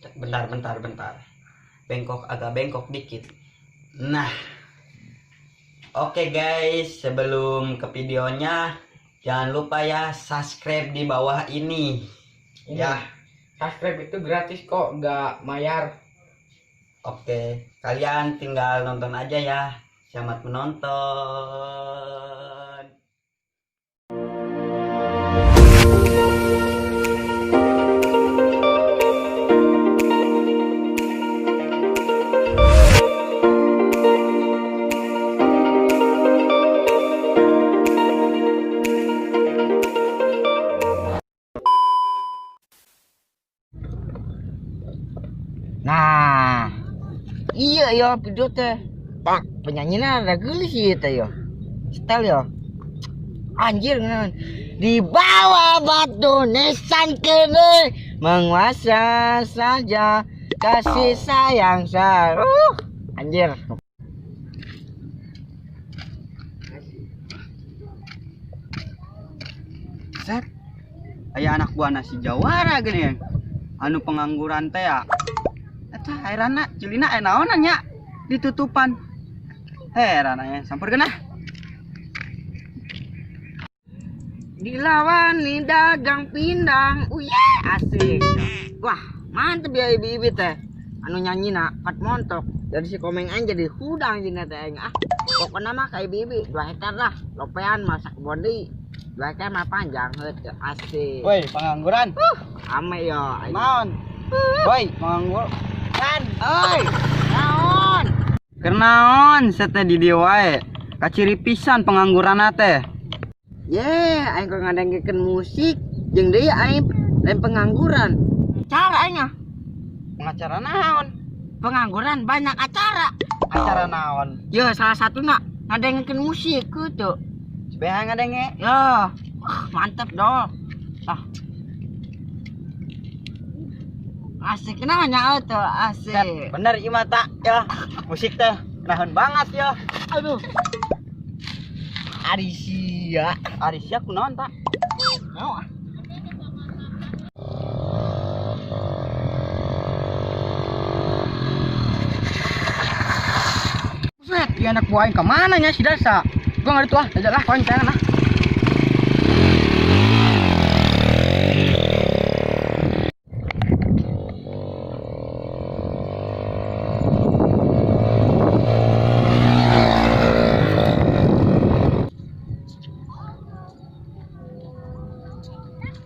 Bentar, bentar, bentar. Bengkok, agak bengkok dikit. Nah, oke guys, sebelum ke videonya, jangan lupa ya subscribe di bawah ini. Ini. Ya. Subscribe itu gratis kok, nggak bayar. Oke, kalian tinggal nonton aja ya. Selamat menonton. Nah, iya yo video teh. Pak, penyanyinya ada geulis ieu teh yo. Setel yo. Anjir ngeun. Di bawah batu nisan kene menguasa saja kasih sayang saru. Anjir. Set. Aya anak buah nasi jawara geuning. Anu pengangguran teh ya. Eta heranna cilina aya naonan nya ditutupan. Heran aya sampeurkeun ah. Dilawani dagang pindang. Uye asik. Wah, mantep ya ibu-ibu teh. Anu nyanyina kat montok. Dari si komeng aing jadi hudang jeung teh aing ah. Pokona mah ka ibu-ibu 2 hektar lah. Lopean masak kebon deui. 2 hektar mah panjang heut asik. Woi, pengangguran. Ame yo. Naon? Woi, pengangguran. Oi, naon? Kenaon sete di dieu wae. Kaciri pisan pengangguran teh. Ye, aing kok ngadengkeun musik jeung deui aing lain pengangguran. Cara aing ah. Pengacara naon? Pengangguran banyak acara. Acara naon? Ya, salah satuna ngadengkeun musik kitu. Sebeha ngadenge. Ya, mantep dong. Ah. Asik nanya tuh, asik. Bener ieu mah tak ya. Musik teh nahan banget ya. Aduh. Arisia, Arisia kunaon tak? Mau ah. Buset, dia anak buah aing kemana nya si Dasa? Gua nggak itu ah, aja lah koin tangan ah.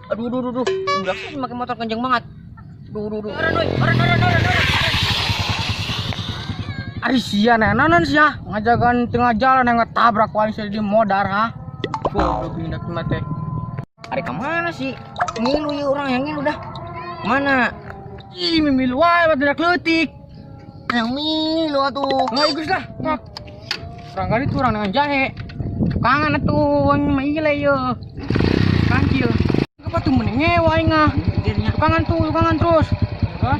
Aduh, aduh, aduh, aduh. Budak sih pakai motor kenceng banget. Aduh, aduh, aduh. Orang, orang, orang, orang, orang. Ari sia naon sia ngajagan tengah jalan yang ngetabrak wae sia di modar ha. Goblok indak mah teh. Ari ka mana sih? Ngilu ieu urang yang ngilu dah. Mana? Ih, mimilu wae mah leutik. Yang milu atuh. Nggak ikut lah. Ngak. Orang kali tuh orang dengan jahe. Tukangan atuh aing mah ile ye. Kancil. Apa tuh mending ngewa aing ah. Tukangan tuh, tukangan terus. Hah?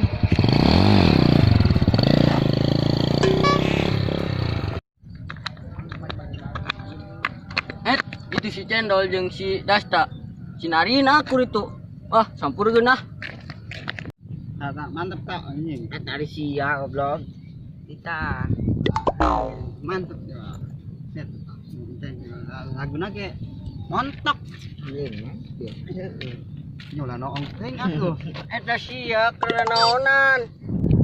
Itu si Cendol jeung si Dasta. Sinarin aku itu. Wah, sampurkeun ah. Tak mantep tak anjing. Eta ari sia goblok. Kita Mantep ya. Set. Laguna ge montok. Nyola noong teuing atuh. Eta sia keur naonan.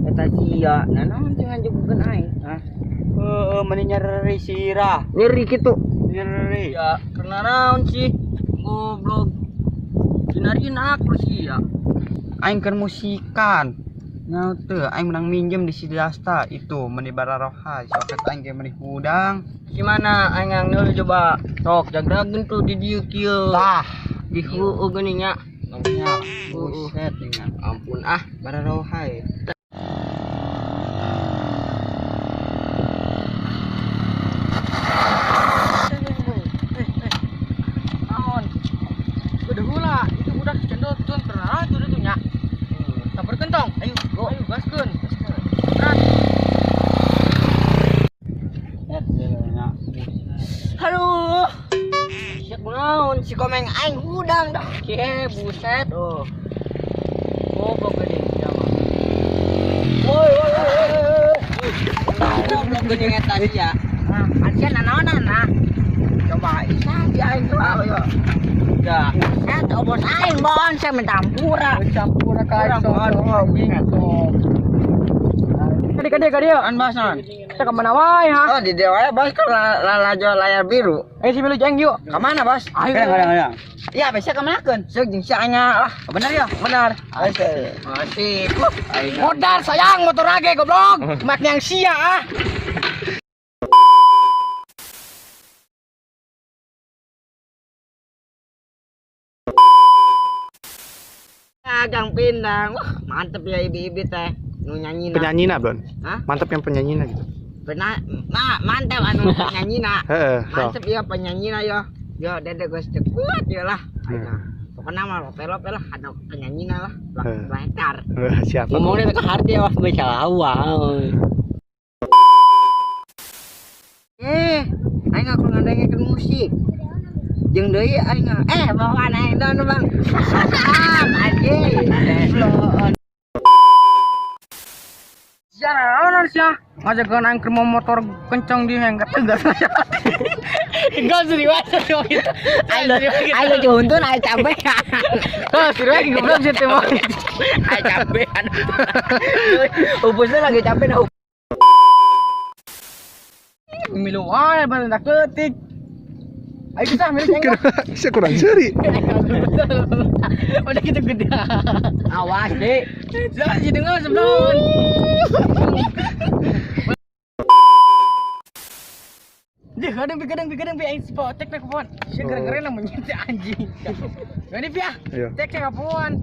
Eta sia, nanaon teh ngajugukeun aing? Hah? Heeh, meni nyeri sirah. Nyeri kitu. Nyeri. Ya, karena naon sih? Goblok. Sinarin aku sia. Aing keur musikan. Nya teu aing menang minjem di si Dasta itu meni bararoha soket aing ge meni hudang. Gimana aing yang ngeul coba? Sok jagrageun tuh di dieu kieu. Tah, Di heueuh geuning nya. nya buset nya. Ampun ah. Bararoha. Naon? Udah hula, itu budak si Cendol tuh karena itu itu nya. Sampeurkeun tong. Ayo, go. Ayo gaskeun. Berat. Set nya. Aduh. Siap naon si komeng aing hudang dah. Ke buset. Oh. Goblok geuning sia mah. geuning eta sia. Nah, asia nanaonan nah. Coba isa di aing tuh ayo. Ya. Saya bos aing bon, saya minta ampura. Campur ka Kurang, aing bon. Kadi kadi kadi ya. Kan bos non. Kita kemana wae ha? Oh, di dewa ya bos kalau lalajo layar biru. Eh si milu jeng yuk. Kemana bos? Ayo. Kadang kadang. Iya, bisa kemana kan? Sok jeung sia nya lah. Bener ya? Benar. Asik. Asik. Modal sayang motor age goblok. Mak yang sia ah. Dagang pindang. Wah, mantep ya ibi-ibi teh. Nu nyanyi na. Penyanyina, Bon. Hah? Mantap yang penyanyina gitu. Benar, ma, mantap anu penyanyina. Heeh, so. Mantep ya penyanyina ya. Yo dede geus teu kuat ya lah. Hmm. Pokoknya mah lope-lope lah anu penyanyina lah. Lah, Hmm. 2 hektar. Siap. Ngomongnya ke hati ya wah salah wae. Eh, aing aku ngadengekeun musik. Jeung deui aing bawa aing don Bang. Salam anjing. Belum. Sia naonan sia. Ngajakeun aing keur mau motor kenceng di heng tegas. Gas serius tuh gitu. Aing aing lucu huntun aing cabean. Heh, serius goblok sih teh. Aing cabean. Upusnya lagi capek nah. Milu wae baru tak ketik. Ayo kita milu jeng. Saya kurang seri. Udah gitu gede. Awas, Dik. Jangan sih dengar sebelum. Dia kadang pi kadang pi kadang pi aing spot tek tek kapan. Sia keren-keren namanya si anjing. Gani pi ah. Iya. Tek tek kapan.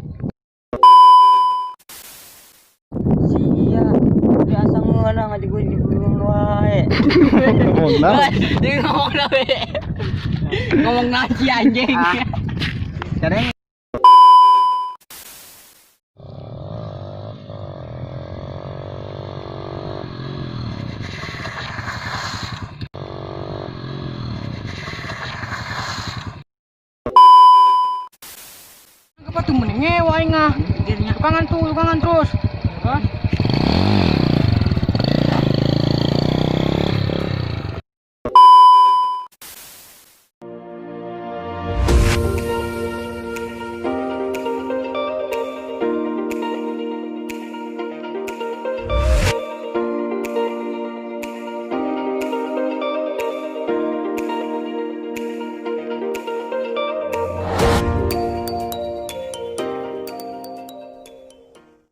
Sia. Biasa ngeunah ngajigun wae. Ngomong nah. Dia ngomong na we. Ngomong nasi anjing. Sering Apa tuh mending ngewa aing ah. Tukangan tuh, tukangan terus. Terus.